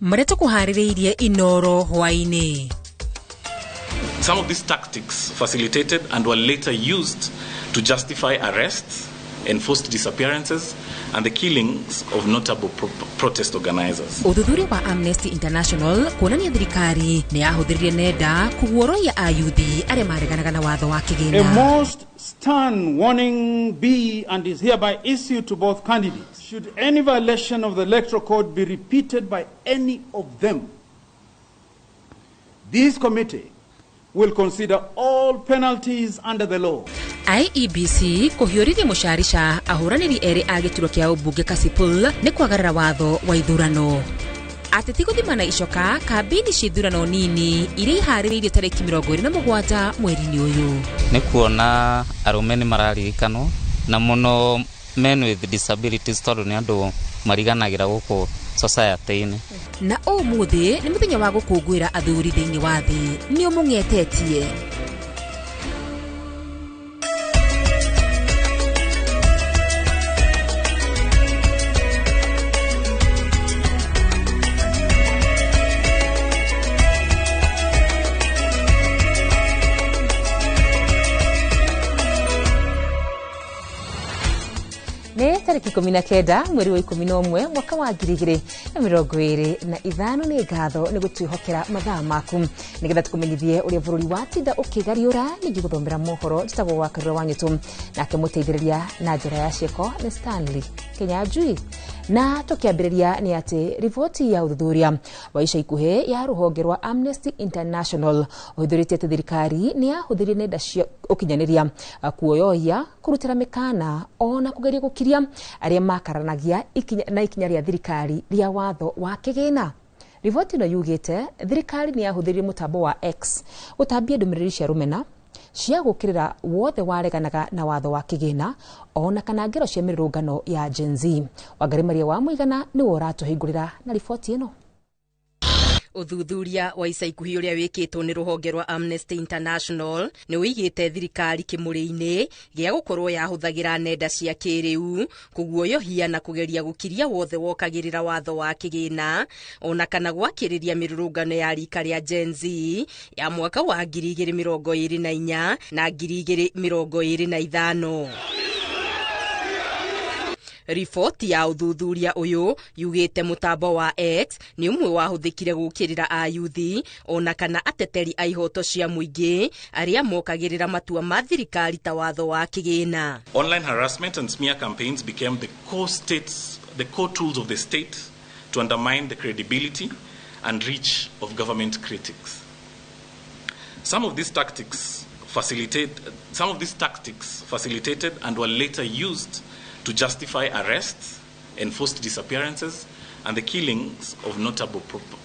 Marĩa tũkũharĩrĩirie Inoro hwaĩ-inĩ. Some of these tactics facilitated and were later used to justify arrests, enforced disappearances, and the killings of notable protest organizers. Ũthuthuria wa Amnesty International kuonania thirikari nĩ yahũthĩrire nenda kũguoroia ayuthi arĩa mareganaga na watho wa kĩgĩna. A most stern warning be and is hereby issued to both candidates. Should any violation of the electoral code be repeated by any of them, this committee will consider all penalties under the law. IEBC kũhiũrĩria mũcarica ahũranĩri erĩ a gĩturwa kĩa ũmbunge Kasipul nĩ kwagarara watho wa ithurano. Ateti gũthimana icoka kambĩini cia ithurano nini iria iharĩrĩirio tarĩki 27 mweri-inĩ ũyũ. Nĩ kuona arũme nĩ mararirikanwo na mũno men with disabilities tondũ nĩ andũ mariganagĩra gũkũ society-inĩ. Na ũmũthĩ nĩ mũthenya wa gũkũngũĩra athuri thĩinĩ wa thĩ. Nĩ ũmũng'etetie. Nĩ tarĩki 19 mweri wa 11 mwaka wa 2025. Nĩ ngatho nĩ gũtwĩhokera mathaa maku nĩgetha tũkũmenyithie ũrĩa bũrũri watinda ũkĩgariũra. Ningĩ gũthomera mohoro njĩtagwo wa Karura wa Nyũtũ, nake mũteithĩrĩria na njĩra ya ciĩko nĩ Stanley Kinyanjui. Na tũkĩambĩrĩria nĩ atĩ riboti ya ũthuthuria wa ica ikuhĩ ya rũhonge rwa Amnesty International ũhithũrĩtie atĩ thirikari nĩ yahũthĩrire nenda cia ũkinyanĩria kuoyohia, kũrutĩra mĩkana ona kũgeria gũkiria arĩa makaranagia na ikinya rĩa thirikari rĩa watho wa kĩgĩna. Riboti ĩno yugĩte thirikari nĩ yahũthĩrire mũtambo wa X gũtambia ndũmĩrĩri cia rũmena cia gũkĩrĩra wothe wareganaga na watho wa kĩgĩna ona kana ngero cia mĩrũrũngano ya Gen Z. Wangari Maria wa Mũigana nĩwe ũratũhingũrĩra na riboti ĩno. Ũthuthuria wa ica ikuhĩ ũrĩa wĩkĩtwo nĩ rũhonge rwa Amnesty International nĩ ũigĩte thirikari kĩmũrĩ-inĩ gĩa gũkorwo yahũthagĩra nenda cia kĩrĩu kũguoyohia na kũgeria gũkiria wothe wokagĩrĩra watho wa kĩgĩna ona kana gwakĩrĩria mĩrũrũngano ya rika rĩa Gen Z ya mwaka wa 2024 na 2025. Riboti ya ũthuthuria ũyũ yugĩte mũtambo wa X nĩ ũmwe wahũthĩkire gũkĩrĩra ayuthi ona kana ateteri a ihoto cia mũingĩ arĩa mokagĩrĩra matua ma thirikari ta watho wa kĩgĩna. Online harassment and smear campaigns became the core tools of the state to undermine the credibility and reach of government critics. Some of these tactics facilitated and were later used to justify arrests, enforced disappearances, and the killings of notable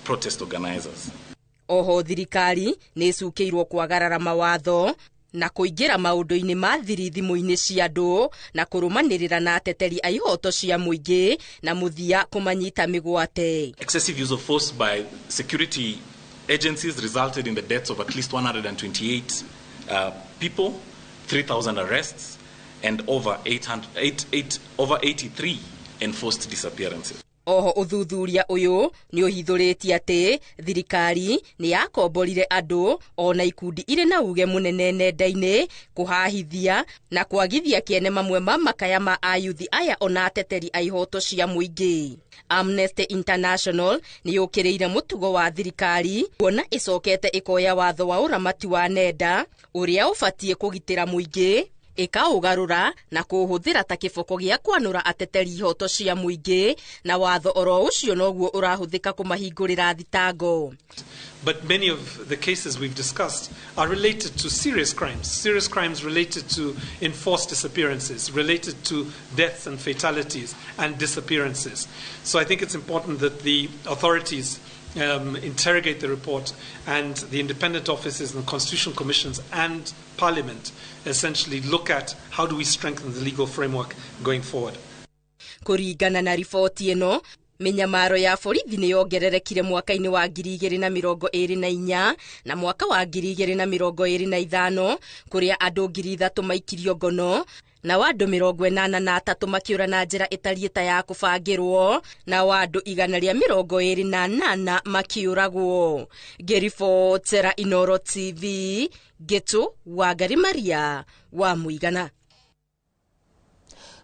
protest organizers. Oho thirikari nĩ ĩcukĩirwo kwagarara mawatho na kũingĩra maũndũ-inĩ ma thiri thimũ-inĩ cia andũ na kũrũmanĩrĩra na ateteri a ihoto cia mũingĩ na mũthia kũmanyita mĩgwate. Excessive use of force by security agencies resulted in the deaths of at least 128 people, 3,000 arrests, and over 83 enforced disappearances. Oho ũthuthuria ũyũ nĩ ũhithũrĩtie atĩ thirikari nĩ yakomborire andũ ona ikundi irĩ na uge mũnene nenda-inĩ kũhahithia na kwagithia kĩene mamwe ma makaya ma ayuthi aya ona ateteri a ihoto cia mũingĩ. Amnesty International nĩ yũkĩrĩire mũtugo wa thirikari kuona ĩcokete ĩkoya watho wa ũramati wa nenda ũrĩa ũbatiĩ kũgitĩra mũingĩ ĩkaũgarũra na kũũhũthĩra ta kĩboko gĩa kwanũra ateteri ihoto cia mũingĩ na watho oro ũcio noguo ũrahũthĩka kũmahingũrĩra thitango. But many of the cases we've discussed are related to serious crimes related to enforced disappearances, related to deaths and fatalities and disappearances. So I think it's important that the authorities interrogate the report, and the independent offices and constitutional commissions and parliament essentially look at how do we strengthen the legal framework going forward. Kũringana na riboti ĩno, Mĩnyamaro ya borithi nĩ yongererekire mwaka-inĩ wa 2024 na mwaka wa 2025, kũrĩa andũ 3,000 maikirio ngono na andũ 83 makĩũra na njĩra ĩtariĩ ta ya kũbangĩrwo, na andũ 128 makĩũragwo. Ngĩribotera Inoro TV, Gĩtũ Wangari Maria wa Mũigana.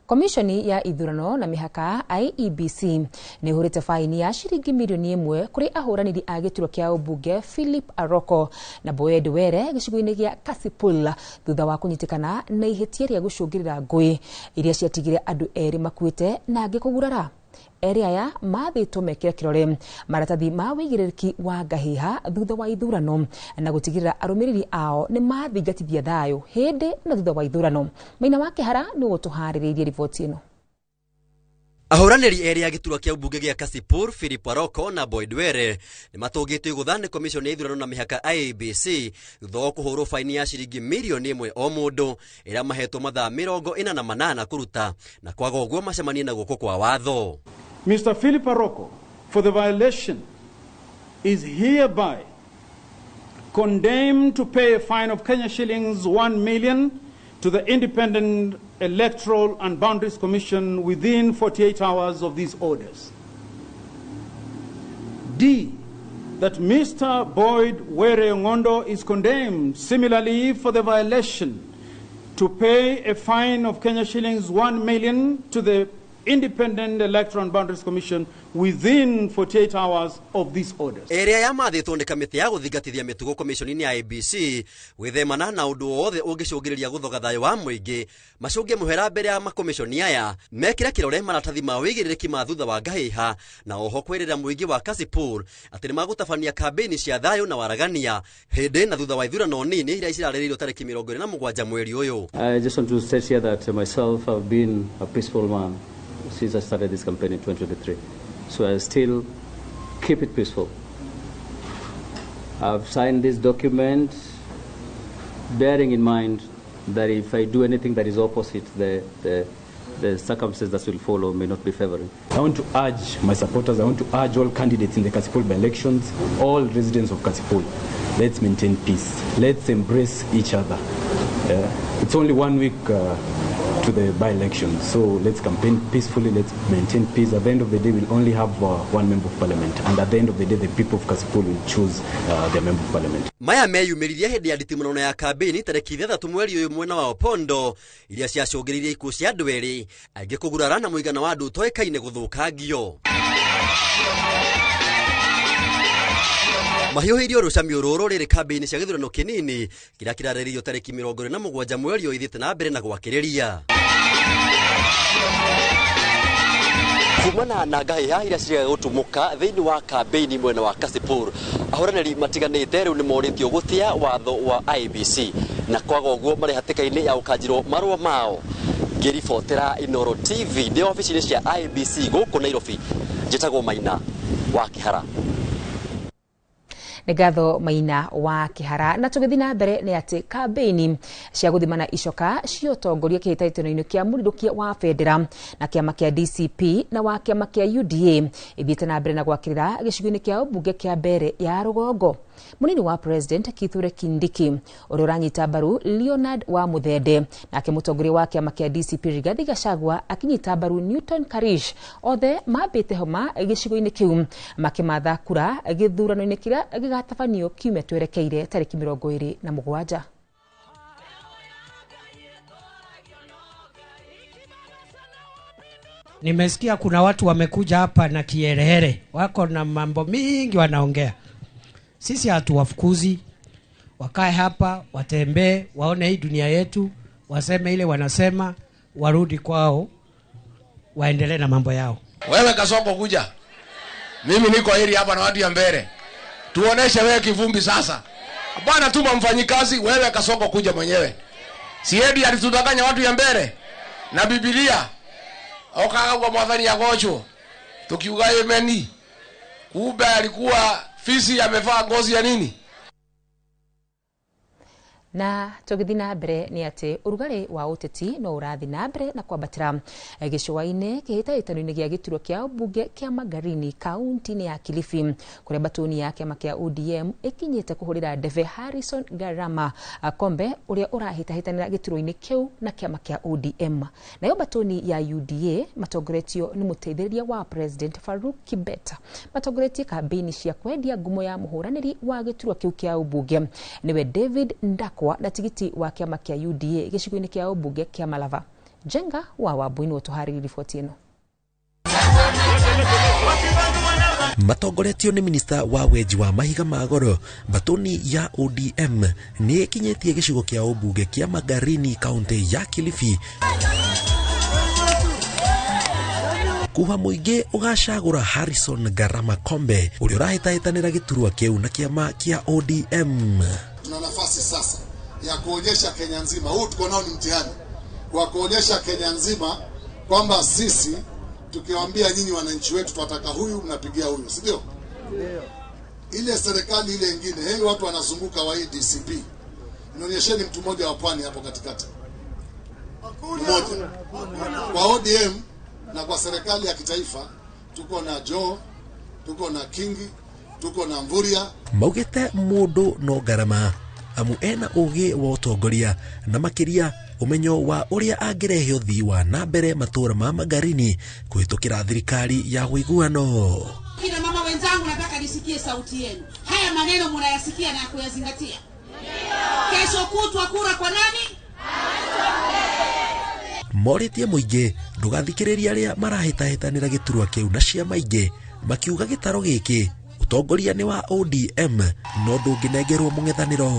Komishoni ya ithurano na mĩhaka IEBC nĩ ĩhũrĩte faini ya ciringi mirioni 1 kũrĩ ahũranĩri a gĩturwa kĩa ũmbunge Philip Aroko na Boyd Were gĩcigo-inĩ gĩa Kasipul, thutha wa kũnyitĩkana na ihĩtia rĩa gũcũngĩrĩra ngũĩ iria ciatigire andũ 2 makuĩte na angĩ kũgurara. Erĩ aya mathĩtwo mekĩre kĩrore maratathi ma wĩigĩrĩrĩki wa ngahĩha thutha wa ithurano na gũtigĩrĩra arũmĩrĩri ao nĩ mathingatithia thayũ hĩndĩ na thutha wa ithurano. Maina wa Kĩhara nĩ ũgũtũharĩrĩirie riboti ĩno. Ahũranĩri erĩ a gĩturwa kĩa ũmbunge gĩa Kasipul, Philip Aroko na Boyd Were, nĩ matũngĩtio igũtha nĩ komishoni ya ithurano na mĩhaka IEBC thutha wa kũhũrwo faini ya ciringi mirioni 1 o mũndũ, ĩrĩa mahetwo mathaa 48 kũruta, na kwaga ũguo macemanie na guoko kwa watho. Mr. Philip Aroko, for the violation, is hereby condemned to pay a fine of Kenya shillings 1 million to the Independent Electoral and Boundaries Commission within 48 hours of these orders. D, that Mr. Boyd Were Ngondo is condemned similarly for the violation to pay a fine of Kenya shillings 1 million to the Independent Electoral and Boundaries Commission within 48 hours of these orders. Ĩrĩa yamathĩtwo nĩ kamĩtĩ ya gũthingatithia mĩtugo komishoni-inĩ ya IEBC gwĩthemana na ũndũ wothe ũngĩcũngĩrĩria gũthoga thayũ wa mũingĩ, macũnge mũhera mbere ya makomishoni aya, mekĩre kĩrore maratathi ma wĩigĩrĩrĩki ma thutha wa ngahĩha, na oho kwĩrĩra mũingĩ wa Kasipul atĩ nĩ magũtabania kambĩini cia thayũ na waragania hĩndĩ na thutha wa ithurano nini iria cirarĩrĩirio tarĩki 27 mweri ũyũ. I just want to state here that myself have been a peaceful man since I started this campaign in 2023. So I still keep it peaceful. I've signed this document bearing in mind that if I do anything that is opposite, the circumstances that will follow may not be favoring. I want to urge my supporters, I want to urge all candidates in the Kasipul by-elections, all residents of Kasipul, let's maintain peace. Let's embrace each other. It's only 1 week to the by-election, so let's campaign peacefully, let's maintain peace. At the end of the day, we'll only have one member of parliament, and at the end of the day, the people of Kasipul will choose their member of parliament. Maya meyumĩririe hĩndĩ ya nditimũrano ya kambĩini tarĩki 6 mweri ũyũ mwena wa Opondo, iria ciacũngĩrĩirie ikuũ cia andũ 2, aingĩ kũgurara na mũigana wa andũ ũtoĩkaine gũthũkangio. Mahiũhĩirio rũcamio rũrũ rĩrĩ kambĩini cia gĩthurano kĩnini kĩrĩa kĩrarĩrĩirio tarĩki 27 mweri ũyũ ithiĩte na mbere na gwakĩrĩria. Kumana na ngahĩha iria ciregaga gũtumũka thĩinĩ wa kambĩini mwena wa Kasipul, ahũranĩri matiganĩte rĩu nĩmorĩtio gũtĩa watho wa IEBC na kwaga ũguo marĩ hatĩka-inĩ ya gũkanjĩrwo marũa mao. Ngĩribotera Inoro TV ndĩ obici-inĩ cia IEBC gũkũ Nairobi, njĩtagwo Maina wa Kĩhara. Nĩ ngatho Maina wa Kĩhara. Na tũgĩthiĩ na mbere nĩ atĩ kambĩini cia gũthimana icoka cia ũtongoria kĩhĩtahĩtano-inĩ kĩa mũrirũkia wa bendera na kĩama kĩa DCP na wa kĩama kĩa UDA ithiĩte na mbere na gwakĩrĩra gĩcigo-inĩ kĩa ũmbunge kĩa Mbere ya Rũgongo. Mũnini wa President Kithure Kindiki ũrĩa ũranyita mbaru Leonard wa Muthende, nake mũtongoria wa kĩama kĩa DCP Rigathi Gachagua akĩnyita mbaru Newton Karish, othe mambĩte homa gĩcigo-inĩ kĩu makĩmatha kura gĩthurano-inĩ kĩrĩa gĩgatabanio kiumia twerekeire tarĩki 27. Nimesikia kuna watu wamekuja hapa na kiherehere, wako na mambo mingi wanaongea. Sisi hatuwafukuzi, wakae hapa, watembee, waone hii dunia yetu, waseme ile wanasema, warudi kwao, waendelee na mambo yao. Wewe Kasongo kuja. Mimi niko hili hapa na watu ya mbele. Tuoneshe wewe kivumbi sasa. Bwana tuma mfanyikazi, wewe Kasongo kuja mwenyewe. Siedi alitudanganya watu ya mbele na Biblia. Okaga kwa mwathani ya gocho. Tukiuga yemeni. Kumbe alikuwa fisi amevaa ngozi ya nini? Na tũgĩthiĩ na mbere nĩ atĩ ũrugarĩ wa ũteti no ũrathiĩ na mbere na kwambatĩra gĩcũa-inĩ kĩhĩtahĩtano-inĩ gĩa gĩturwa kĩa mbunge kĩa Magarini kaunti-inĩ ya Kilifi, kũrĩa mbatũni ya kĩama kĩa ODM ĩkinyĩte kũhũrĩra ndebe Harrison Garama Kombe ũrĩa ũrahĩtahĩtanĩra gĩturwa-inĩ kĩu na kĩama kĩa ODM. Nayo mbatũni ya UDA matongoretio nĩ mũteithĩrĩria wa President Farouk Kibet matongoretie kambĩini cia kwendia ngumo ya mũhũranĩri wa gĩturwa kĩu kĩa ũmbunge nĩwe David Ndakwa na tigiti wa kĩama kĩa UDA gĩcigo-inĩ kĩa ũmbunge kĩa Malava. Jenga wa Wambui nĩwe ũtũharĩirie riboti ĩno. Matongoretio nĩ minista wa wenji wa mahiga ma goro, mbatũni ya ODM nĩ ĩkinyĩtie gĩcigo kĩa ũmbunge kĩa Magarini kaunti ya Kilifi kuha mũingĩ ũgacagũra Harrison Garama Kombe ũrĩa ũrahĩtahĩtanĩra gĩturwa kĩu na kĩama kĩa ODM. Tuna nafasi sasa ya kuonyesha Kenya nzima, huu tuko nao ni mtihani wa kuonyesha Kenya nzima kwamba sisi tukiwaambia nyinyi wananchi wetu tunataka huyu, mnapigia huyu, si ndio? Ile serikali ile nyingine, hey, watu wanazunguka wa DCP. Nionyesheni mtu mmoja wa pwani hapo katikati. Mmoja. Kwa ODM na kwa serikali ya kitaifa tuko na Joe, tuko na Kingi, tuko na Mvurya. Maugite mundu no Garama amu ena ũgĩ wa ũtongoria na makĩria ũmenyo wa ũrĩa angĩrehe ũthii wa na mbere matũũra ma Magarini kũhĩtũkĩra thirikari ya ũiguano. Kina mama wenzangu, nataka nisikie sauti yenu. Haya maneno mnayasikia na kuyazingatia? Kesho kutwa kura kwa nani? Morĩtie mũingĩ ndũgathikĩrĩrie arĩa marahĩtahĩtanĩra gĩturwa kĩu na ciama ingĩ, makiuga gĩtaro gĩkĩ ũtongoria nĩ wa ODM no ndũngĩnengerwo mũng'ethanĩro.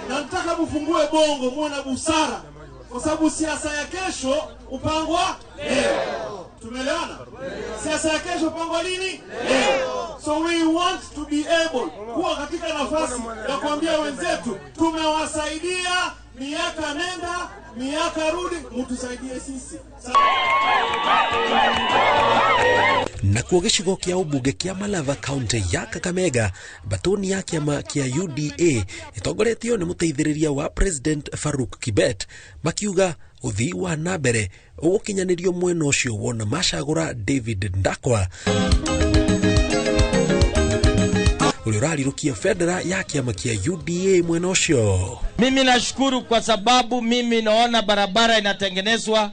Nataka mfungue bongo, muwe na busara, kwa sababu siasa ya kesho upangwa leo. Tumeelewana? Siasa ya kesho upangwa lini? Leo. So we want to be able kuwa katika nafasi ya kuambia wenzetu tumewasaidia miaka nenda miaka rudi, mtusaidie sisi. Nakuo gĩcigo kĩa ũmbunge kĩa Malava kaunti ya Kakamega, mbatũni ya kĩama kĩa UDA ĩtongoretio nĩ mũteithĩrĩria wa President Farouk Kibet makiuga ũthii wa na mbere ũgũkinyanĩrio mwena ũcio wona macagũra David Ndakwa ũrĩa ũrarirũkia bendera ya kĩama kĩa UDA mwena ũcio. Mimi nashukuru kwa sababu mimi naona barabara inatengenezwa,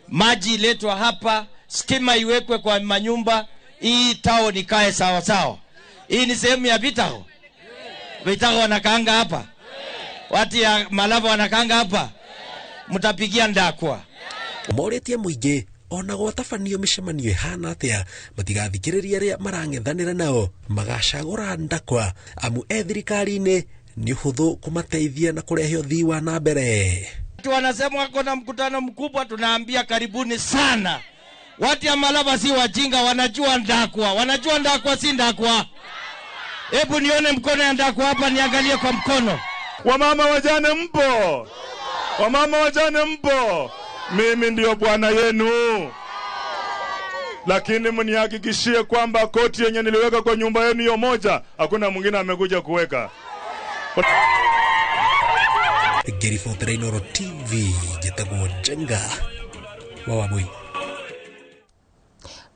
maji iletwa hapa, stima iwekwe kwa manyumba, hii town ikae sawa sawa. Hii ni sehemu ya Vitago. Vitago wanakaanga hapa. Watu ya Malava wanakaanga hapa. Mtapigia Ndakwa. Morĩtie mũingĩ ona gwatabanio mĩcemanio ĩhana atĩa matigathikĩrĩrie arĩa marang'ethanĩra nao magacagũra Ndakwa amu e thirikari-inĩ nĩ ũhũthũ kũmateithia na kũrehe ũthii wa na mbere. Watu wanasema wako na mkutano mkubwa, tunaambia karibuni sana. Watu ya Malava si wajinga, wanajua Ndakwa. Wanajua Ndakwa si Ndakwa. Hebu nione mkono ya Ndakwa hapa, niangalie kwa mkono. Wamama wajane mpo? Wamama wajane mpo? Mimi ndio bwana yenu. Lakini mnihakikishie kwamba koti yenye niliweka kwa nyumba yenu hiyo moja, hakuna mwingine amekuja kuweka. Ngĩribotera Inooro TV, njĩtagwo Njenga wa Wambui.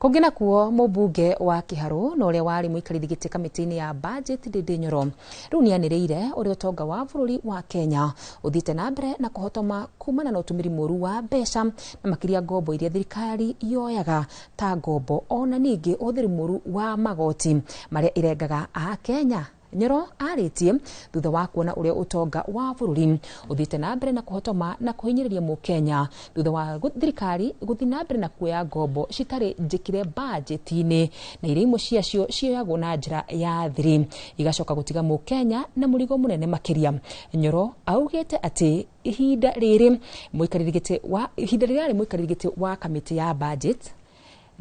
Kũngĩ nakuo mũmbunge wa Kĩharũ na ũrĩa warĩ mũikarĩri gĩtĩ kamĩtĩ-inĩ ya budget Ndindi Nyoro rĩu nĩanĩrĩire ũrĩa ũtonga wa bũrũri wa Kenya ũthiĩte na mbere na kũhotoma kumana na ũtũmĩri mũru wa mbeca na makĩria ngombo iria thirikari yoyaga ta ngombo ona ningĩ ũhũthĩri mũru wa magoti marĩa irengaga a Kenya. Nyoro arĩtie thutha wa kuona ũrĩa ũtonga wa bũrũri ũthiĩte na mbere na kũhotoma na kũhinyĩrĩria mũkenya thutha wa thirikari gũthiĩ na mbere na kuoya ngombo citarĩ njĩkĩre bajeti-inĩ na iria imwe ciacio cioyagwo na njĩra ya thiri igacoka gũtiga mũkenya na mũrigo mũnene makĩria. Nyoro augĩte atĩ ihinda rĩrĩ mũikarĩri gĩtĩ wa ihinda rĩrĩa arĩ mũikarĩri gĩtĩ wa kamĩtĩ ya budget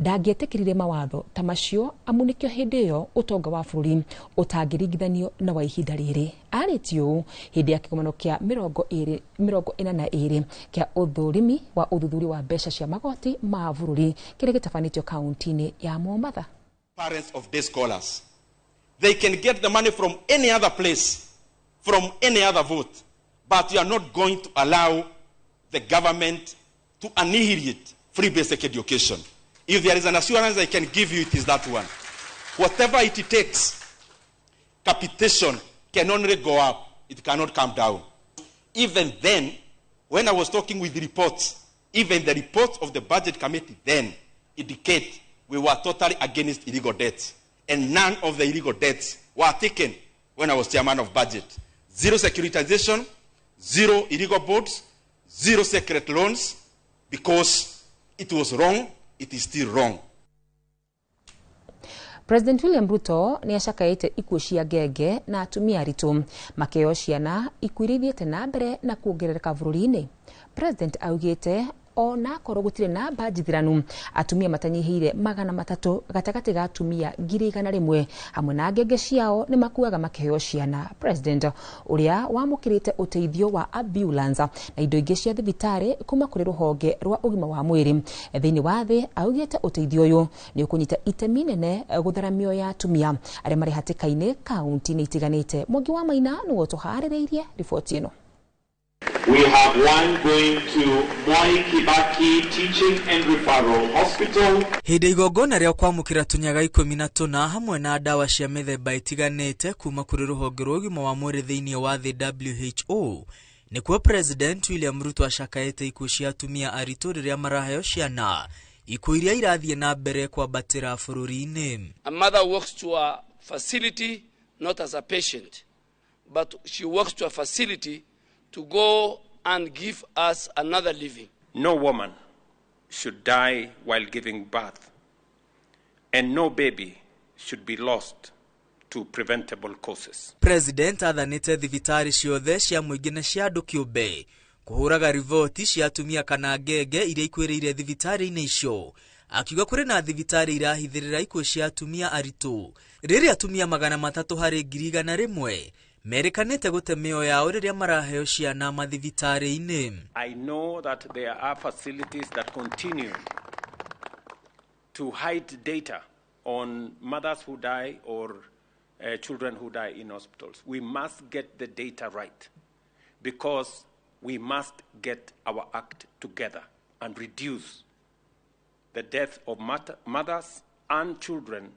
ndangĩetĩkĩrire mawatho ta macio amu nĩkĩo hĩndĩ ĩyo ũtonga wa bũrũri ũtangĩringithanio na wa ihinda rĩrĩ. Arĩtie ũũ hĩndĩ ya kĩgomano kĩa 42 kĩa ũthũrimi wa ũthuthuria wa mbeca cia magoti ma bũrũri kĩrĩa gĩtabanĩtio kaunti-inĩ ya Mombatha. Parents of day scholars, they can get the money from any other place, from any other vote, But you are not going to allow the government to annihilate free basic education. If there is an assurance I can give you, it is that one. Whatever it takes, capitation can only go up. It cannot come down. Even then, when I was talking with the reports, even the reports of the budget committee then indicate we were totally against illegal debts. And none of the illegal debts were taken when I was chairman of budget. Zero securitization, zero illegal boards, zero secret loans, because it was wrong, it is still wrong. President William Ruto nĩ acakaĩte ikuũ cia ngenge na atumia aritũ makĩheo ciana ikuũ iria ithiĩte na mbere na kuongerereka bũrũri-inĩ. President augĩte ona akorwo gũtirĩ namba njithiranu atumia matanyihĩire 300 gatagatĩ ga atumia 100,000 hamwe na ngenge ciao nĩ makuaga makĩheo ciana. President ũrĩa wamũkĩrĩte ũteithio wa ambulance na indo ingĩ cia thibitarĩ kuma kũrĩ rũhonge rwa ũgima wa mwĩrĩ thĩinĩ wa thĩ augĩte ũteithio ũyũ nĩ ũkũnyita itemi nene gũthara mĩoyo ya atumia arĩa marĩ hatĩka-inĩ kaunti-inĩ itiganĩte. Mwangi wa Maina nĩwe ũtũharĩrĩirie riboti ĩno. We have one going to Mwai Kibaki Teaching and Referral Hospital. Hĩndĩ igongona rĩa kwamũkĩra tũnyaga 14 hamwe na ndawa cia mĩthemba ĩtiganĩte kuma kũrĩ rũhonge rwa ũgima wa mwĩrĩ thĩinĩ wa thĩ WHO, nĩkuo President William Ruto acakaĩte ikuũ cia atumia aritũ rĩrĩa maraheo ciana, ikuũ iria irathiĩ na mbere kwambatĩra bũrũri-inĩ. A mother walks to a facility not as a patient, but she walks to a facility to go and give us another living. No woman should die while giving birth, and no baby should be lost to preventable causes. President athanĩte thibitarĩ ciothe cia mũingĩ na cia andũ kĩũmbe kũhũraga riboti cia atumia kana ngenge iria ikuĩrĩire thibitarĩ-inĩ icio, akiuga kũrĩ na thibitarĩ irahithĩrĩra ikuũ cia atumia aritũ rĩrĩa atumia 300 harĩ 100,000 merĩkanĩte gũte mĩoyo yao rĩrĩa maraheo ciana mathibitarĩ-inĩ. I know that there are facilities that continue to hide data on mothers who die or children who die in hospitals. We must get the data right because we must get our act together and reduce the death of mothers and children,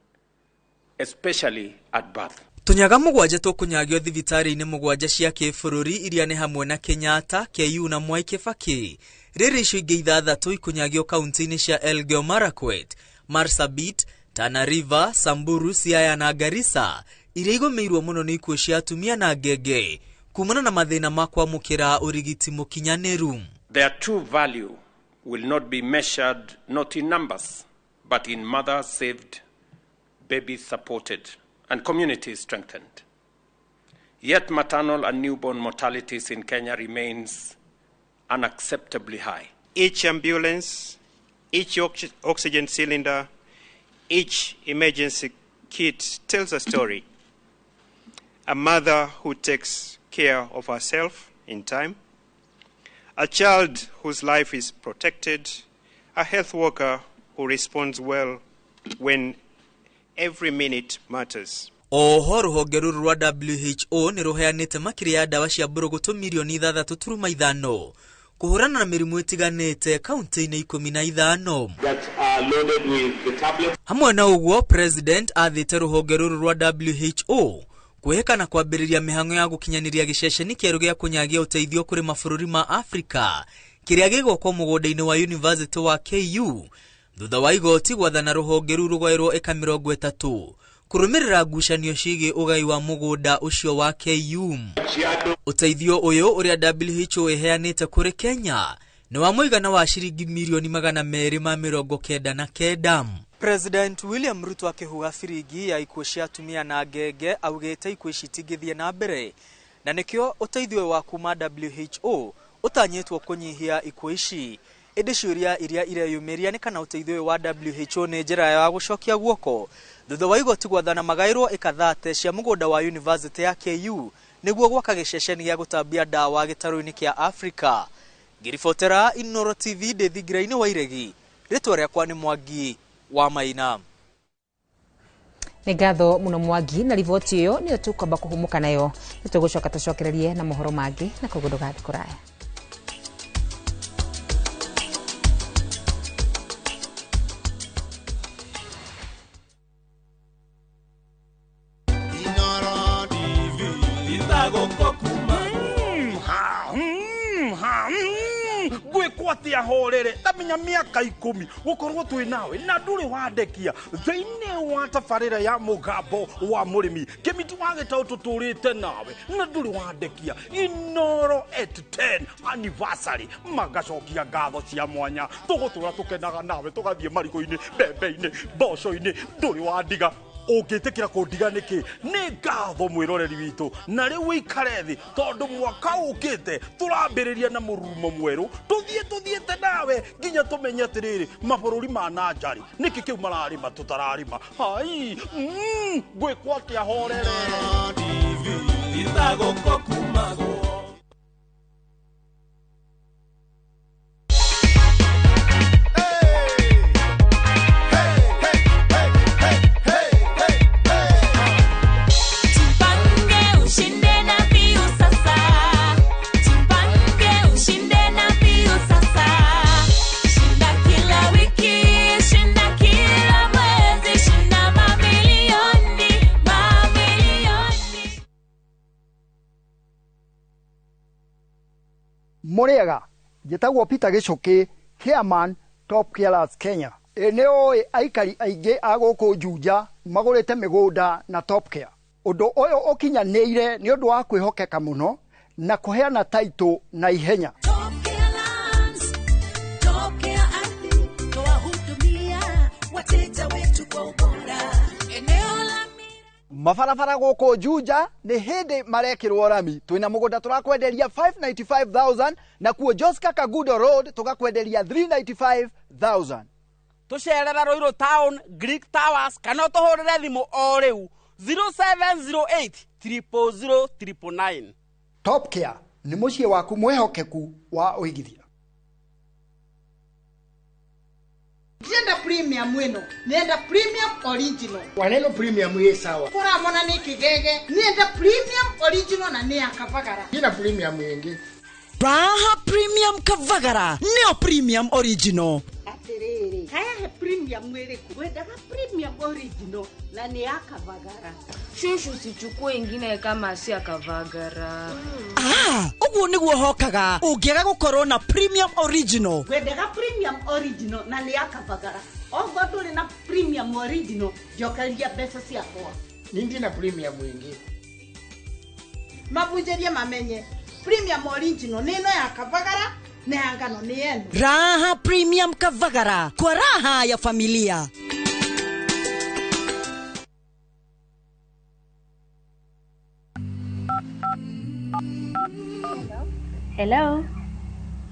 especially at birth. Tũnyaga 7 tũkũnyagio thibitarĩ-inĩ 7 cia kĩbũrũri iria nĩ hamwe na Kenyatta, KU na Mwai Kibaki. Rĩrĩ icio ingĩ 6 ikũnyagio kaunti-inĩ cia Elgeyo Marakwet, Marsabit, Tana River, Samburu, Siaya na Garissa iria igũmĩirwo mũno nĩ ikuũ cia atumia na ngenge kumana na mathĩna ma kwamũkĩra ũrigiti mũkinyanĩru. Their true value will not be measured not in numbers but in mothers saved, babies supported and communities strengthened. Yet maternal and newborn mortalities in Kenya remains unacceptably high. Each ambulance, each oxygen cylinder, each emergency kit tells a story. A mother who takes care of herself in time, a child whose life is protected, a health worker who responds well when every minute matters. Oho rũhonge rũrũ rwa WHO nĩ rũheanĩte makĩria ya ndawa cia mbũrũgũtũ mirioni 6.5 kũhũrana na mĩrimũ ĩtiganĩte kaunti-inĩ 15. Hamwe na ũguo, President athĩte rũhonge rũrũ rwa WHO kwĩhĩka na kwambĩrĩria mĩhang'o ya gũkinyanĩria gĩceceni kĩerũ gĩa kũnyagia ũteithio kũrĩ mabũrũri ma Afrika kĩrĩa gĩgwakwo mũgũnda-inĩ wa University wa KU thutha wa igoti gwathana rũhonge rũu rũgaĩrwo ĩka 30 kũrũmĩrĩra ngucanio ciĩgiĩ ũgai wa mũgũnda ũcio wa KU. Ũteithio ũyũ ũrĩa WHO ĩheanĩte kũrĩ Kenya nĩ wa mũigana wa ciringi mirioni 299. President William Ruto akĩhuha biringi ya ikuũ cia atumia na ngenge augĩte ikuũ ici itingĩthiĩ na mbere na nĩkĩo ũteithio wa kuma WHO ũtanyĩtwo kũnyihia ikuũ ici. Ĩndĩ ciũria iria ireyumĩria nĩ kana ũteithio wa WHO nĩ njĩra ya gũcokia guoko thutha wa igoti gwathana magaĩrwo ĩka 30 cia mũgũnda wa University ya KU nĩguo gwaka gĩceceni gĩa gũtambia ndawa gĩtarũ-inĩ kĩa Afrika. Ngĩribotera Inooro TV ndĩ thingira-inĩ wa Iregi, rĩtwa rĩakwa nĩ Mwangi wa Maina. Nĩ ngatho mũno Mwangi na riboti ĩyo nĩyo tũkwamba kũhumũka nayo. Nĩtũgũcoka tũcokererie na mohoro mangĩ na koguo ndũgathiĩ kũraya. Gwĩkwo atĩa horere tamenya mĩaka 10 gũkorwo twĩ nawe na ndũrĩ wandekia thĩinĩ wa tabarĩra ya mũgambo wa mũrĩmi kĩmiti wa gĩtaũ tũtũrĩte nawe na ndũrĩ wandekia Inoro at 10 anniversary magacokia ngatho cia mwanya tũgũtũra tũkenaga nawe tũgathiĩ marigũ-inĩ mbembe-inĩ mboco-inĩ ndũrĩ wandiga ũngĩtĩkĩra kũndiga nĩkĩ nĩ ngatho mwĩroreri witũ na rĩu wĩikare thĩ tondũ mwaka ũkĩte tũrambĩrĩria na mũrurumo mwerũ tũthiĩ tũthiĩte nawe nginya tũmenye atĩrĩrĩ mabũrũri ma na nja-rĩ nĩkĩ kĩu mararĩma tũtararĩma hai ngwĩkwo atĩa horere. Mũrĩega, njĩtagwo Peter Gĩcũkĩ, chairman Top Carers Kenya. Ĩ nĩ ũĩ aikari aingĩ a gũkũ Juja magũrĩte mĩgũnda na Top Care. Ũndũ ũyũ ũkinyanĩire nĩ ũndũ wa kwĩhokeka mũno na kũheana taitũ na ihenya. Mabarabara gũkũ Juja nĩ hĩndĩ marekĩrwo rami. Twĩna mũgũnda tũrakwenderia 595,000 na kuo Joska Kagudo Road tũgakwenderia 395,000. Tũcerera Ruiru Town, Greek Towers kana ũtũhũrĩre thimũ o rĩu 0708 000 999. Top Care nĩ mũciĩ waku mwĩhokeku wa ũigithia. Ndienda premium ĩno, nenda premium original. Waneno premium ĩ sawa. Kũramona nĩ kĩgege, nenda premium original na nĩ ya Kavagara. Ina premium ĩngĩ. Raha Premium Kavagara, nĩyo premium original. Atĩrĩrĩ, haya he premium ĩrĩkũ? Wendaga premium original na nĩ ya Kavagara. Shushu sichukue ingine kama si ya Kavagara. Ah, ũguo nĩguo hokaga ũngĩaga gũkorwo na premium original. Wendaga premium original na nĩ ya Kavagara. Ogo ndũrĩ na premium original, njokeria mbeca ciakwa. Nindi na premium ĩngĩ. Mabunjĩrie mamenye premium original nĩ ĩno ya Kavagara na ya ngano nĩ ĩno. Raha Premium Kavagara kwa raha ya familia. Hello.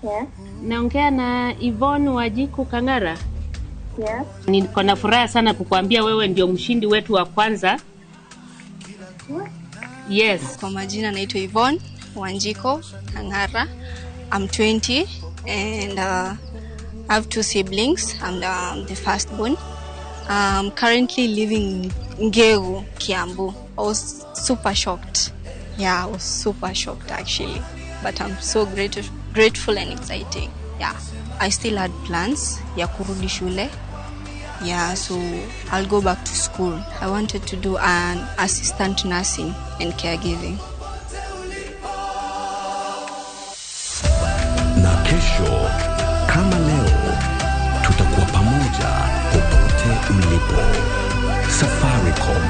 Yes. Naongea na Yvonne Wajiku Kangara. Yes. Niko na furaha sana kukuambia wewe ndio mshindi wetu wa kwanza. Yes. Kwa majina naitwa Yvonne Wanjiko Kangara. I'm 20 and I have two siblings. I'm the firstborn. I'm currently living in Ngegu, Kiambu. I was super shocked. Yeah, I was super shocked actually. But I'm so grateful and exciting. Yeah, I still had plans ya kurudi shule. Yeah, so I'll go back to school. I wanted to do an assistant nursing and caregiving. Na kesho kama leo tutakuwa pamoja popote ulipo. Safaricom.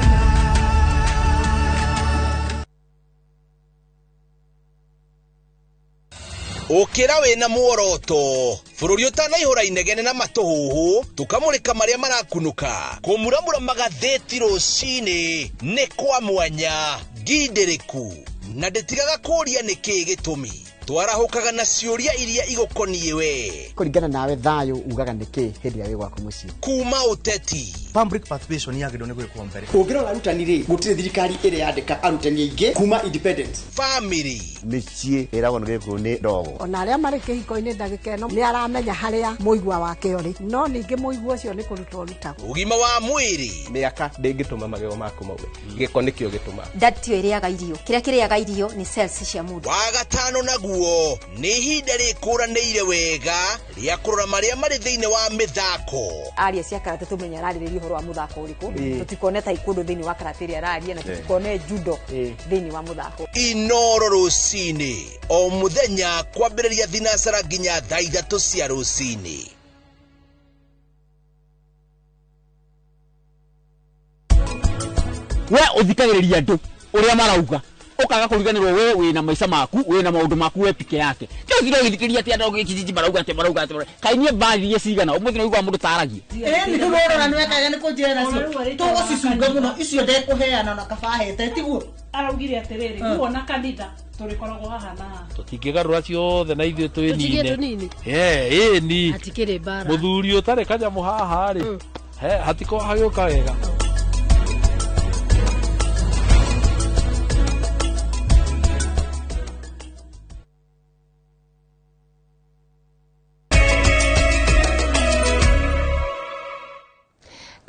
Ũkĩra wĩna muoroto bũrũri ũtanaihũra inegene na matũhũhũ tũkamũrĩka marĩa marakunũka kũmuramura magathĩti rũcinĩ nĩ kwa mwanya ngindĩrĩku na ndĩtigaga kũũria nĩkĩĩ gĩtũmi Twarahũkaga na ciũria iria igũkoniĩ we. Kũringana nawe thayũ ugaga nĩkĩ hĩndĩ ĩrĩa wĩ gwaku mũciĩ? Kuma ũteti. Public participation yagĩrĩirwo nĩ gwĩkwo mbere. Ũngĩrora arutani rĩ, gũtirĩ thirikari ĩrĩ yandĩka arutani aingĩ kuma independence. Family. Mĩciĩ ĩragwo nĩ gĩkũyũ nĩ ndogo. Ona arĩa marĩ kĩhiko-inĩ ndagĩka ĩno nĩ aramenya harĩa mũigua wake ũrĩ, no ningĩ mũigua ũcio nĩ kũrutwo ũrutagwo. Ũgima wa mwĩrĩ. Mĩaka ndĩngĩtũma magego maku maume, gĩko nĩkĩo gĩtũmaga. Nda tiyo ĩrĩaga irio, kĩrĩa kĩrĩaga irio nĩ cells cia mũndũ. Wa gatano naguo nĩ ihinda rĩkũranĩire wega rĩa kũrora marĩa marĩ thĩinĩ wa mĩthako. Aria cia karate tũmenye ararĩrĩria ũhoro wa mũthako ũrĩkũ, tũtikone taekwondo thĩinĩ wa karate ĩrĩa araria, na tũtikone judo thĩinĩ wa mũthako. Inoro rũcinĩ o mũthenya kwambĩrĩria thinacara nginya thaa 3 cia rũcinĩ. We ũthikagĩrĩria andũ ũrĩa marauga, ũkaga kũriganĩrwo we wĩna maica maku, wĩna maũndũ maku we pike yake. Kĩu thiro gĩthikĩria atĩ andũ gĩkijiji marauga atĩ marauga atĩ kaĩ niĩ mbaririe cigana ũmũthĩ nĩ ũiguaga mũndũ taragia. Ĩĩ nĩ ũrora nĩ wekaga nĩ kũnjĩra nacio tũgũcicunga mũno icio ndekũheana na kaba ahete tiguo. Araugire atĩrĩrĩ, kuona kanitha tũrĩkoragwo haha na haha. Tũtingĩgarũra ciothe na ithuĩ twĩnine. Ĩni. Hatikĩrĩ mbara. Mũthuri ũtarĩ kanyamũ haha rĩ, hatikoragwo hagĩũka wega.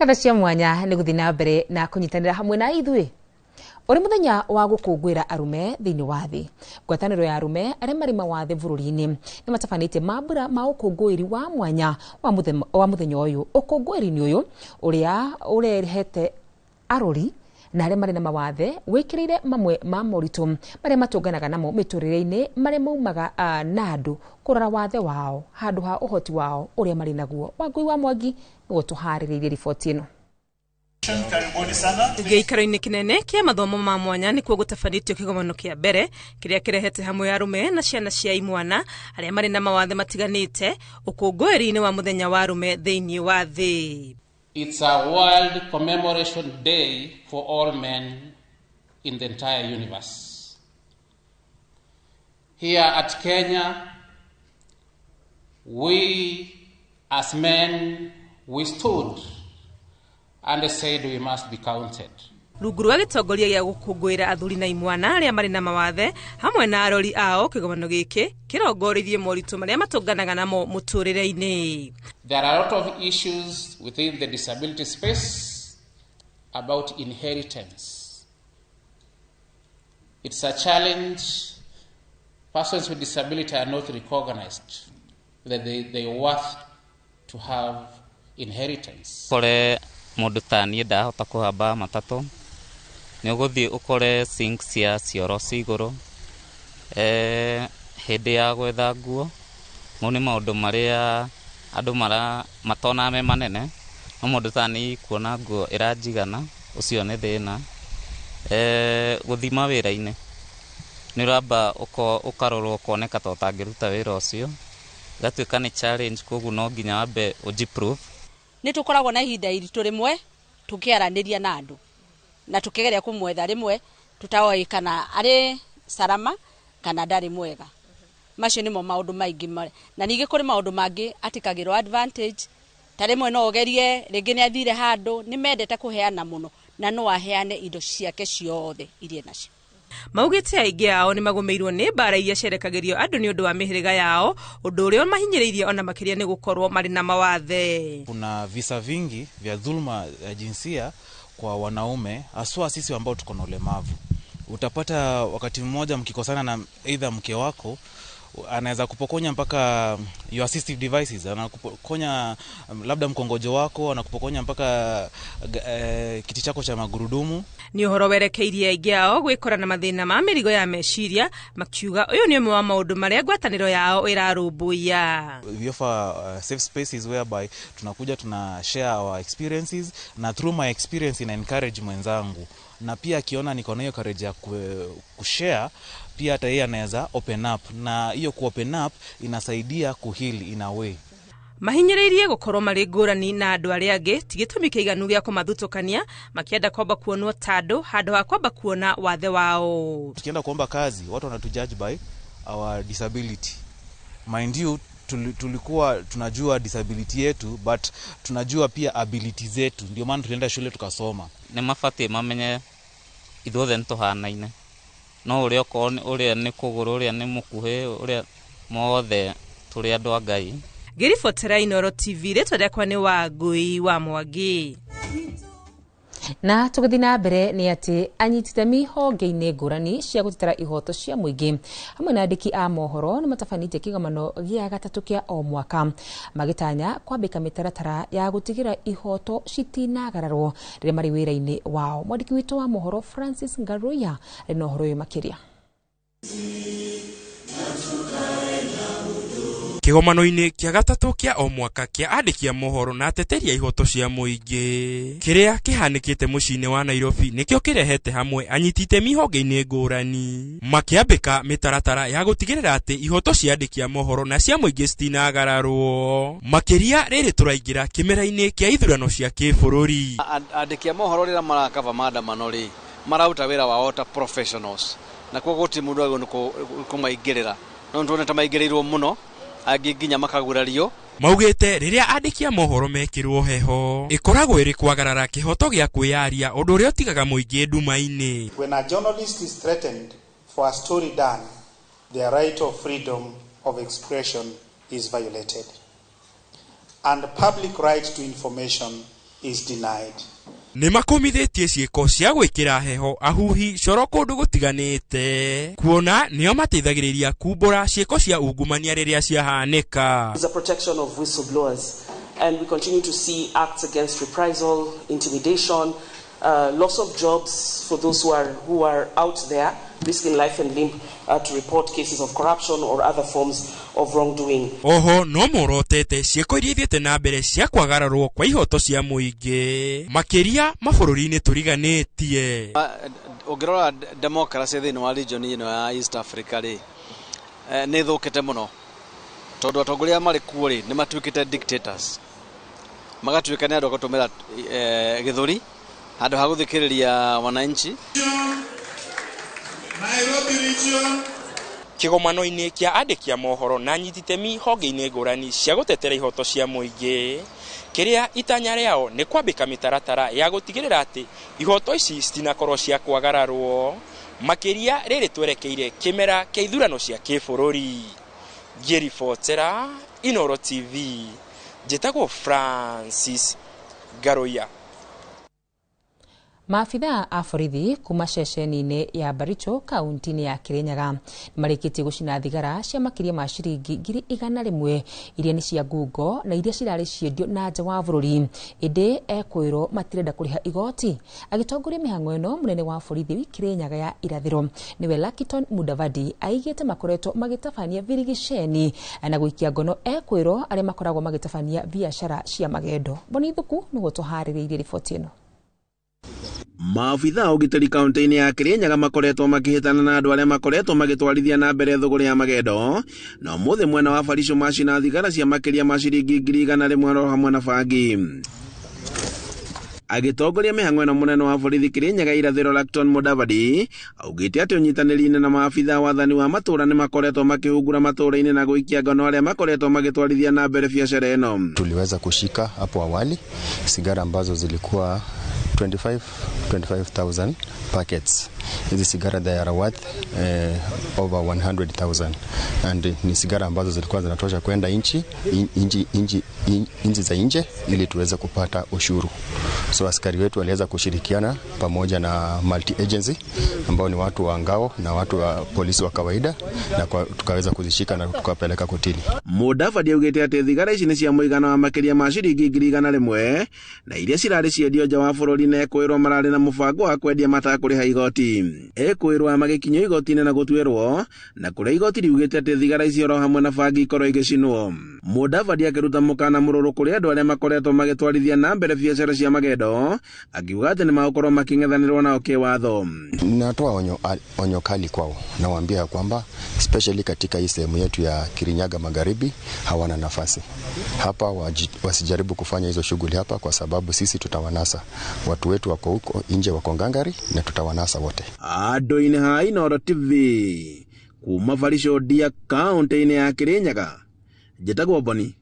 Ngatho cia mwanya nĩ gũthiĩ na mbere na kũnyitanĩra hamwe na ithuĩ. Ũrĩ mũthenya wa gũkũngũĩra arũme thĩinĩ wa thĩ, ngwatanĩro ya arũme arĩa marĩ mawathe bũrũri-inĩ nĩ matabanĩtie mambura ma ũkũngũĩri wa mwanya wa mũthenya ũyũ. Ũkũngũĩri-inĩ ũyũ ũrĩa ũrehete arori na arĩa marĩ na mawathe wĩkĩrĩire mamwe ma moritũ marĩa matũnganaga namo mĩtũrĩre-inĩ marĩa maumaga na andũ kũrora wathe wao handũ ha ũhoti wao ũrĩa marĩ naguo. Wangui wa Mwangi nĩguo tũharĩrĩirie riboti ĩno. Gĩikaro-inĩ kĩnene kĩa mathomo ma mwanya nĩkuo gũtabanĩtio kĩgomano kĩa mbere kĩrĩa kĩrehete hamwe arũme na ciana cia imwana arĩa marĩ na mawathe matiganĩte ũkũngũĩri-inĩ wa mũthenya wa arũme thĩinĩ wa thĩ. It's a world commemoration day for all men in the entire universe. Here at Kenya, we as men, we stood and said we must be counted. Rungu rwa gĩtongoria gĩa gũkũngũĩra athuri na imwana arĩa marĩ na mawathe hamwe na arori ao, kĩgomano gĩkĩ kĩrongoreirie moritũ marĩa matũnganaga namo mũtũrĩre-inĩ. There are a lot of issues within the disability space about inheritance. It's a challenge. Persons with disability are not recognized that they worth to have inheritance. Kore mũndũ ta niĩ ndahota kũhamba matatũ, nĩ ũgũthiĩ ũkore sink cia cioro ci igũrũ, hĩndĩ ya gwetha nguo, mau nĩ maũndũ marĩa andũ matonaga me manene, no mũndũ ta niĩ kuona nguo ĩranjigana, ũcio nĩ thĩna. Gũthiĩ mawĩra-inĩ, nĩ ũramba ũkarorwo ũkoneka ta ũtangĩruta wĩra ũcio, ĩgatuĩka nĩ challenge, koguo no nginya wambe ũji-prove. Nĩ tũkoragwo na ihinda iritũ rĩmwe tũkĩaranĩria na andũ na tũkĩgeria kũmwetha rĩmwe tũtaoĩ kana arĩ salama kana ndarĩ mwega. Macio nĩmo maũndũ maingĩ, na ningĩ kũrĩ maũndũ mangĩ atikagĩrwo advantage, ta rĩmwe no ũgerie rĩngĩ nĩ athire handũ, nĩ mendete kũheana mũno na no aheane indo ciake ciothe iria nacio. Maugĩte aingĩ ao nĩ magũmĩirwo nĩ mbara iria ciarekagĩrio andũ nĩ ũndũ wa mĩhĩrĩga yao, ũndũ ũrĩa mahinyĩrĩirie ona makĩria nĩ gũkorwo marĩ na mawathe. Kuna visa vingi vya dhuluma ya jinsia kwa wanaume, haswa sisi ambao tuko na ulemavu. Utapata wakati mmoja mkikosana na either mke wako, anaweza kupokonya mpaka your assistive devices, anakupokonya labda mkongojo wako, anakupokonya mpaka kiti chako cha magurudumu. Ni ũhoro werekeirie aingĩ ao gwĩkora na mathĩna ma mĩrigo ya meciria, makiuga ũyũ nĩ ũmwe wa maũndũ marĩa ngwatanĩro yao ĩrarũmbũiya. We offer safe spaces whereby tunakuja tuna share our experiences, na through my experience ina encourage mwenzangu, na pia akiona niko na hiyo courage ya kushare, pia hata yeye anaweza open up, na hiyo ku open up inasaidia kuheal in a way. Mahinyĩrĩirie gũkorwo marĩ ngũrani na andũ arĩa angĩ ti gĩtũmi kĩiganu gĩa kũmathutũkania, makĩenda kwamba kuonwo ta andũ handũ ha kwamba kuona wathe wao. Tukienda kuomba kazi watu wanatujudge by our disability. Mind you, tulikuwa tunajua disability yetu, but tunajua pia ability zetu, ndio maana tulienda shule tukasoma. Nĩ mabatiĩ mamenye ithuothe nĩ tũhanaine, no ũrĩa okorwo ũrĩa nĩ kũgũrũ, ũrĩa nĩ mũkuhĩ, ũrĩa mothe tũrĩ andũ a Ngai. Ngĩribotera Inooro TV, rĩtwa rĩakwa nĩ Wangũi wa Mwangi. Na tũgĩthiĩ na mbere nĩ atĩ anyititemi honge-inĩ ngũrani cia gũtetera ihoto cia mũingĩ hamwe na andĩki a mohoro nĩ matabanĩtie kĩgomano gĩa gatatũ kĩa o mwaka magĩtanya kwambĩka mĩtaratara ya gũtigĩra ihoto citinagararwo rĩrĩa marĩ wĩra-inĩ wao. Mwandĩki witũ wa mohoro Francis Ngaruiya arĩ na ũhoro ũyũ makĩria. Kĩgomano-inĩ kĩa gatatũ kĩa o mwaka kĩa andĩki a mohoro na ateteri a ihoto cia mũingĩ kĩrĩa kĩhanĩkĩte mũciĩ-inĩ wa Nairobi nĩkĩo kĩrehete hamwe anyiti itemi honge-inĩ ngũrani makĩambĩka mĩtaratara ya gũtigĩrĩra atĩ ihoto cia andĩki a mohoro na cia mũingĩ citinagararwo, makĩria rĩrĩ tũraingĩra kĩmera-inĩ kĩa ithurano cia kĩbũrũri. Andĩki a mohoro rĩrĩa marakaba maandamano rĩ, mararuta wĩra wao ta professionals, na koguo gũtirĩ mũndũ agĩrĩirwo nĩ kũmaingĩrĩra, no nĩtuonete maingĩrĩirwo mũno, angĩ nginya makagurario. Maugĩte rĩrĩa andĩki a mohoro mekĩrwo heho ĩkoragwo ĩrĩ kwagarara kĩhoto gĩa kwĩyaria, ũndũ ũrĩa ũtigaga mũingĩ nduma-inĩ. When a journalist is threatened for a story done, their right of freedom of expression is violated and public right to information is denied. Nĩ makũmithĩtie ciĩko cia gwĩkĩra heho ahuhi coro kũndũ gũtiganĩte, kuona nĩo mateithagĩrĩria kumbũra ciĩko cia ungumania rĩrĩa ciahanĩka. It's a protection of whistleblowers, and we continue to see acts against reprisal, intimidation, loss of jobs for those who are out there risking life and limb to report cases of corruption or other forms of wrongdoing. Oho no morotete ciĩko iria ithiĩte na mbere cia kwagararwo kwa ihoto cia mũingĩ makĩria mabũrũri-inĩ tũriganĩtie. Ũngĩrora democracy thĩinĩ wa region ĩno ya East Africa rĩ, nĩ ĩthũkĩte mũno, tondũ atongoria marĩ kuo rĩ nĩ matuĩkĩte dictators, magatuĩka nĩ andũ a gũtũmĩra gĩthũri handũ ha gũthikĩrĩria wananchi. Nairobi region. Kĩgomano-inĩ kĩa andĩki a mohoro na anyititemi honge-inĩ ngũrani cia gũtetera ihoto cia mũingĩ kĩrĩa itanya rĩao nĩ kwambĩka mĩtaratara ya gũtigĩrĩra atĩ ihoto ici citinakorwo cia kwagararwo, makĩria rĩrĩ twerekeire kĩmera kĩa ithurano cia kĩbũrũri. Ngĩribotera Inooro TV, njĩtagwo Francis Ngaruiya. Maabithaa a borithi kuma ceceni-inĩ ya Baricho kaunti-inĩ ya Kirinyaga nĩmarĩkĩtie gũcina thigara cia makĩria ma ciringi 100,000 iria nĩ cia ngungo na iria cirarĩ ciendio na nja wa bũrũri, ĩndĩ ekwĩrwo matirenda kũrĩha igoti. Agĩtongoria mĩhang'o ĩno, mũnene wa borithi Kirinyaga ya irathĩro nĩwe Lakiton Mudavadi aigĩte makoretwo magĩtabania birigiceni na gũikia ngono ekwĩrwo arĩa makoragwo magĩtabania biacara cia magendo. Boni Thuku nĩguo tũharĩrĩirie riboti ĩno. Maabithaa ũgitĩri kaunti-inĩ ya Kirinyaga makoretwo makĩhĩtana na andũ arĩa makoretwo magĩtwarithia na mbere thũgũrĩ ya magendo, na ũmũthĩ mwena wa Baricho macina thigara cia makĩria ma ciringi 100,000 oro hamwe na bangi. Agĩtongoria mĩhang'o ĩno, mũnene wa borithi Kirinyaga irathĩro Lackton Mudavadi augĩte atĩ ũnyitanĩri-inĩ na maabithaa wathani wa matũũra nĩ makoretwo makĩhungura matũũra-inĩ na gũikia ngono arĩa makoretwo magĩtwarithia na mbere biacara ĩno. Tuliweza kushika hapo awali sigara ambazo zilikuwa 25,000 packets. Hizi sigara they are worth over 100,000 and ni sigara ambazo zilikuwa zinatosha kwenda nchi za nje ili tuweze kupata ushuru. So askari wetu waliweza kushirikiana pamoja na multi agency ambao ni watu wa ngao na watu wa polisi wa kawaida, na tukaweza kuzishika na tukapeleka kotini. Mudavadi augĩte atĩ thigara ici nĩ cia mũigana wa makĩria ma ciringi 100,000 na iria cirarĩ ciendio nja wa bũrũri na ekwĩrwo mararĩ na mũbango wa kwendia matakũrĩha igoti. Ekwĩrwo magĩkinyio igoti-inĩ na gũtuĩrwo, na kũrĩa igoti riugĩte atĩ thigara icio oro hamwe na bangi ikorwo igĩcinwo. Mudavadi akĩruta mũkana mũrũrũ kũrĩ andũ arĩa makoretwo magĩtwarithia na mbere biacara cia magendo, akiuga atĩ nĩmagũkorwo makĩng'ethanĩrwo nao kĩwatho. Natoa onyo kali kwao, nawaambia kwamba especially katika hii sehemu yetu ya Kirinyaga Magharibi hawana nafasi hapa, wasijaribu kufanya hizo shughuli hapa, kwa sababu sisi tutawanasa. Watu wetu wako huko nje, wako ngangari, na tutawanasa wote. Adoine ha Inooro TV Kuma Barisho Ndia kaunti-inĩ ya Kirinyaga, njĩtagwo Boni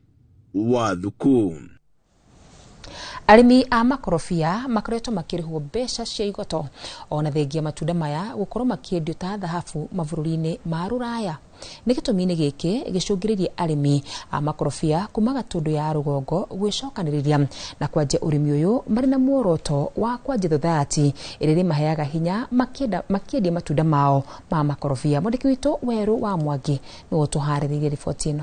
wa Thuku. Arĩmi a makorobia makoretwo makĩrĩhwo mbeca cia igoto ona thengia matunda maya gũkorwo makĩendio ta thahabu mabũrũri-inĩ ma rũraya. Nĩ gĩtũmi-inĩ gĩkĩ gĩcũngĩrĩirie arĩmi a makorobia kuma Gatũndũ ya rũgongo gwĩcokanĩrĩria na kwanjia ũrĩmi ũyũ marĩ na muoroto wa kwanjia thothaiti ĩrĩa ĩrĩmaheaga hinya makĩendia matunda mao ma makorobia. Mwandĩki witũ Werũ wa Mwangi nĩwe ũtũharĩrĩirie riboti ĩno.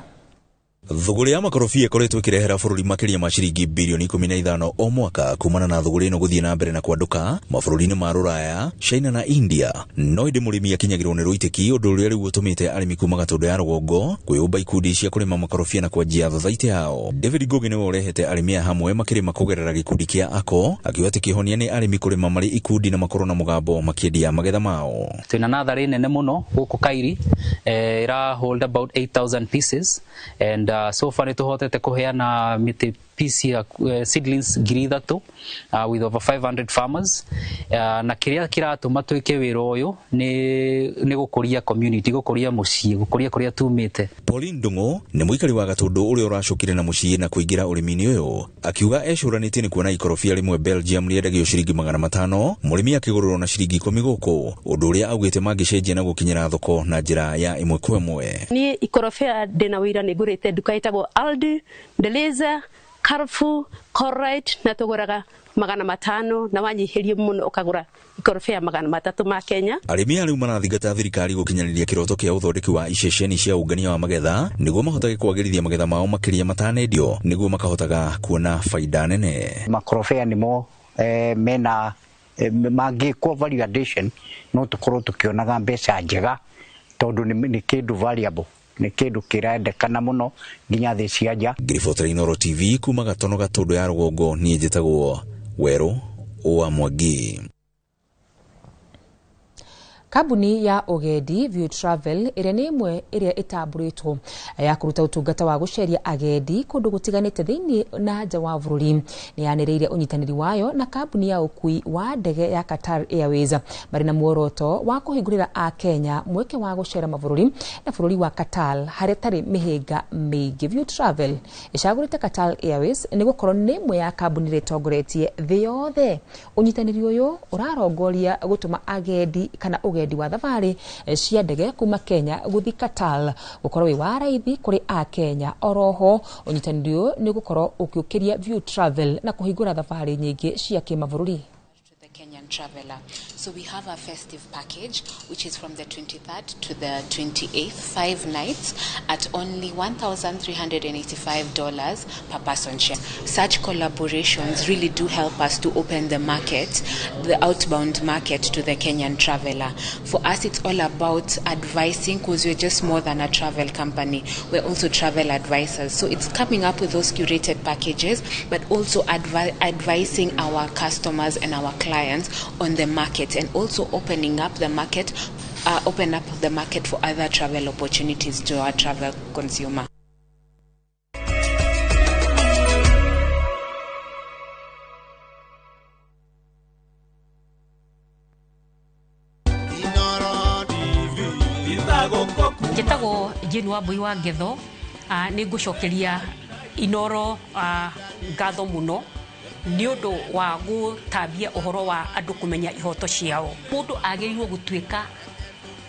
Thũgũrĩ ya makorobia ĩkoretwo ĩkĩrehera bũrũri makĩria ma ciringi bilioni 15 o mwaka kumana na thũgũrĩ ĩno gũthiĩ na mbere na kwandũka mabũrũri-inĩ ma rũraya, China na India. No ĩndĩ mũrĩmi akinyagĩrwo nĩ rũitĩki, ũndũ ũrĩa rĩu ũtũmĩte arĩmi kuma Gatũndũ ya rũgongo kwĩyũmba ikundi cia kũrĩma makorobia na kwanjia thothaitĩ yao. David Ngugi nĩwe ũrehete arĩmi aya hamwe makĩrĩma kũgerera gĩkundi kĩa ACO, akiuga atĩ kĩhonia nĩ arĩmi kũrĩma marĩ ikundi na makorwo na mũgambo makĩendia magetha mao. Twĩna natharĩ nene mũno gũkũ Kairi, ĩra hold about 8000 pieces and so far nĩtũhotete kũheana mĩtĩ piece ya seedlings 3,000 with over 500 farmers, na kĩrĩa kĩratũma twĩke wĩra ũyũ nĩ gũkũria community, gũkũria mũciĩ, gũkũria kũrĩa tumĩte. Pauline Ndung'u nĩ mũikari wa Gatũndũ ũrĩa ũracũkire na mũciĩ na kũingĩra ũrĩmi-inĩ ũyũ, akiuga ecũranĩtie nĩ kuona ikorobia rĩmwe Belgium rĩendagio ciringi 500, mũrĩmi akĩgũrĩrwo na ciringi 10 gũkũ, ũndũ ũrĩa augĩte mangĩcenjia na gũkinyĩra thoko na njĩra ya ĩmwe kwa ĩmwe. Niĩ ikorobia ndĩna wĩra nĩ ngũrĩte nduka ĩtagwo Aldi, Deleza, Carrefour, Colruyt na tũgũraga 500 na wanyihĩrio mũno ũkagũra ikorobia 300 ma Kenya. Arĩmi aya rĩu marathingata thirikari gũkinyanĩria kĩroto kĩa ũthondeki wa iceceni cia ũngania wa magetha nĩguo mahotage kwagĩrithia magetha mao makĩria matanendio nĩguo makahotaga kuona faida nene. Makorobia nĩmo mena mangĩkwo value addition no tũkorwo tũkĩonaga mbeca njega tondũ nĩ kĩndũ valuable, nĩ kĩndũ kĩrendekana mũno nginya thĩ cia nja. Ngiribotera Inooro TV kuma Gatono Gatũndũ ya rũgongo, niĩ njĩtagwo Werũ wa Mwangi. Kambuni ya ũgendi View Travel ĩrĩa nĩ ĩmwe ĩrĩa ĩtambũrĩtwo ya kũruta ũtungata wa gũceria agendi kũndũ gũtiganĩte thĩinĩ na nja wa bũrũri nĩ yanĩrĩire ũnyitanĩri wayo na kambuni ya ũkui wa ndege ya Qatar Airways marĩ na muoroto wa kũhingũrĩra a Kenya mweke wa gũcera mabũrũri na bũrũri wa Qatar harĩa tarĩ mĩhĩnga mĩingĩ. View Travel ĩcagũrĩte Qatar Airways nĩ gũkorwo nĩ ĩmwe ya kambuni ĩrĩa ĩtongoretie thĩ yothe. Ũnyitanĩri ũyũ ũrarongoria gũtũma agendi kana ũgendi wa thabarĩ cia ndege kuma Kenya gũthiĩ Qatar gũkorwo wĩ wa raithi kũrĩ a Kenya. Oroho ũnyitanĩri ũyũ nĩ ũgũkorwo ũkĩũkĩria View Travel na kũhingũra thabarĩ nyingĩ cia kĩmabũrũri. Kenyan traveler. So we have a festive package which is from the 23rd to the 28th, 5 nights at only $1,385 per person share. Such collaborations really do help us to open the market, the outbound market to the Kenyan traveler. For us, it's all about advising because we're just more than a travel company. We're also travel advisors. So it's coming up with those curated packages, but also advising our customers and our clients on the market, and also opening up the market, open up the market for other travel opportunities to our travel consumer. Njĩtagwo Jane Wambui wa Ngetho, nĩ ngũcokeria Inooro ngatho mũno nĩ ũndũ wa gũtambia ũhoro wa andũ kũmenya ihoto ciao. Mũndũ agĩrĩirwo gũtuĩka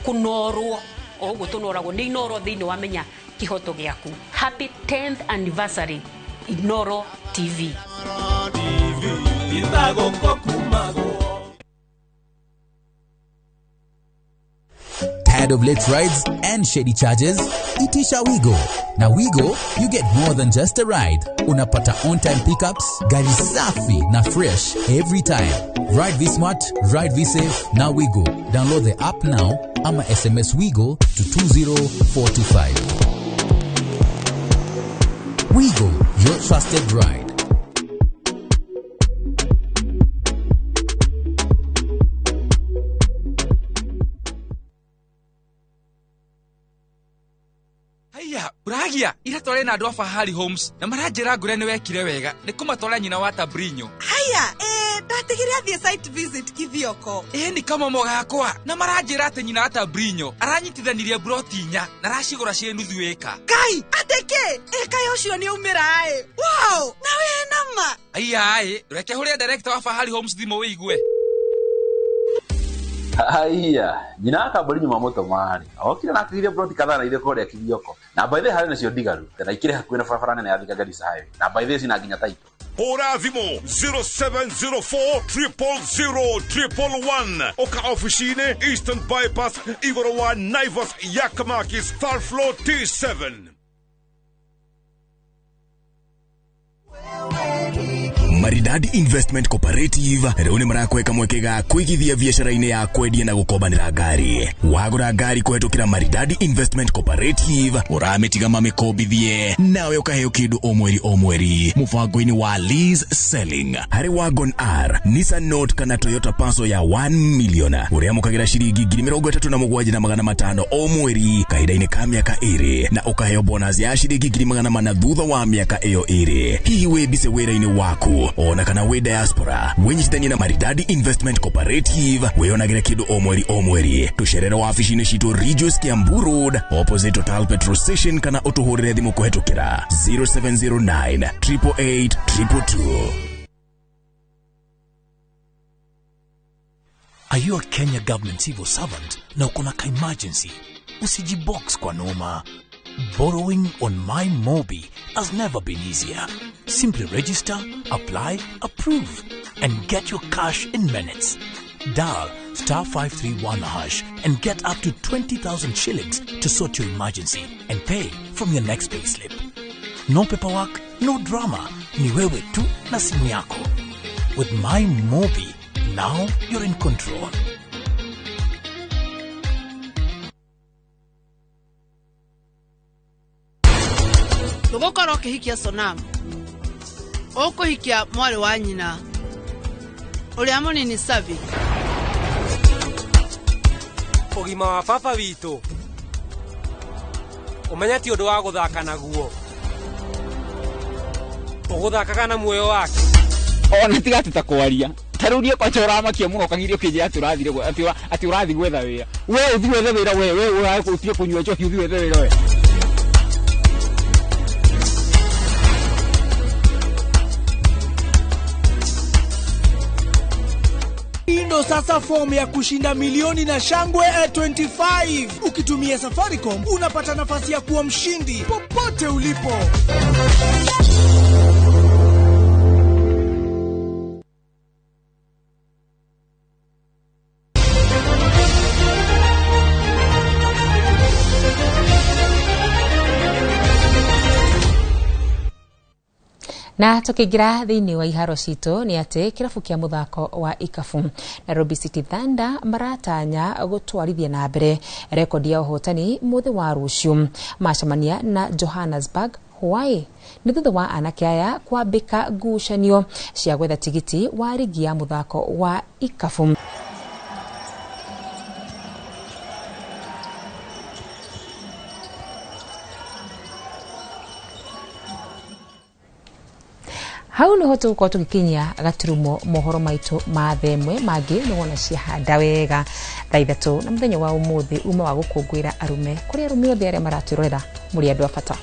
kũnorwo o ũguo tũnoragwo nĩ Inooro thĩinĩ wa menya kĩhoto gĩaku. Happy 10th anniversary Inooro TV. Tired of late rides and shady charges? Itisha Wigo. Now Wigo, you get more than just a ride. Unapata on-time pickups, gari safi na fresh every time. Ride V-Smart, ride V-Safe, now Wigo. Download the app now ama SMS Wigo to 20425. Wigo, your trusted ride. Uragia ira tware na andu a Fahari Homes na maranjira ngure ni wekire wega ni kumatwara nyina wa Tabrinyo. Haya, Atigire athiĩ site visit Kithioko. Ĩ nĩ kamomo gakwa na maranjĩra atĩ nyina ata Brinyo aranyitithanirie broti inya na aracigũra ciĩ nuthu ĩka. Kai, atĩ kĩ? Ĩkaĩ ũcio nĩ aumĩra ĩ. Wow, na wĩ nama. Aiya reke hũrĩre director wa Fahari Homes thimũ wĩigue. Haiya, nyina wa kambũri nyuma mũtũmarĩ okire na akĩgiria broti kadhaa na ithuĩ kũrĩa Kithioko, na by the way harĩ nacio ndigaru na ikĩrĩ hakuhĩ na barabara nene ya Thika Garissa Highway, na by the way cina nginya title. Hũra thimũ 0704 000 111. Ũka ofici-inĩ Eastern Bypass, igũrũ wa Naivas ya Kamakis, third floor T7. Maridadi Investment Cooperative rĩu nĩ marakweka mweke ga kũigithia biacara-inĩ ya kwendia na gũkombanĩra ngari. Wagũra ngari kũhetũkĩra Maridadi Investment Cooperative, ũramĩtiga mamĩkombithie nawe ũkaheo kĩndũ o mweri o mweri mũbango-inĩ wa lease selling. Harĩ Wagon R, Nissan Note kana Toyota Passo ya 1 million, ũrĩamũkagĩra ciringi 37,500 o mweri kahinda-inĩ ka mĩaka 2, na ũkaheo bonus ya ciringi 400,000 thutha wa mĩaka ĩyo 2. Hihi wĩ mbise wĩra-inĩ waku ona kana wĩ diaspora, wĩnyitithanie na Maridadi Investment Cooperative wĩyonagĩre kĩndũ o mweri o mweri. Tũcerere wabici-inĩ citũ Ridgeways, Kiambu Road, opposite Total Petrol Station, kana ũtũhũrĩre thimũ kũhetũkĩra 0709 888 222. Are you a Kenya government civil servant na uko na ka emergency? Usijibox kwa noma. Borrowing on MyMobi has never been easier. Simply register, apply, approve, and get your cash in minutes. Dial *531# and get up to 20,000 shillings to sort your emergency and pay from your next payslip. No paperwork, no drama. Ni wewe tu na simu yako. With MyMobi, now you're in control. Ndũgũkorwo ũkĩhikia Sonam, ũkũhikia mwarĩ wa nyina ũrĩa mũnini Savi. Ũgima wa baba witũ ũmenye ti ũndũ wa gũthaka naguo, ũgũthakaga na muoyo wake. Ona tiga atĩ ta kwaria ta rĩu niĩ kwanja ũramakia mũno ũkagiria ũkĩnjĩra atĩ ũrathire atĩ ũrathiĩ gwetha wĩra. We ũthiĩ wethe wĩra, we ũtige kũnyua njohi, ũthiĩ wethe wĩra we. Ndo sasa fomu ya kushinda milioni na Shangwe 25. Ukitumia Safaricom unapata nafasi ya kuwa mshindi popote ulipo. Na tukiingira thiini wa iharo citũ nĩ atĩ kĩrabu kĩa mũthako wa ikabu Nairobi City Thunder maratanya gũtwarithia na mbere rekondi ya ũhotani mũthĩ wa rũciũ macemania na Johannesburg Hawaii. Nĩ thutha wa anake aya kwambĩka ngucanio cia gwetha tigiti wa rigi ya mũthako wa ikabu. Hau niho tũgũkorwo tũgĩkinyia gaturumo mohoro maitũ ma themwe mangĩ nĩ wona ciahanda wega thaa 3 na mũthenya wa ũmũthĩ uma wa gũkũngũĩra arume kũrĩ arume othe arĩa maratwĩrorera mũrĩ andũ a bata.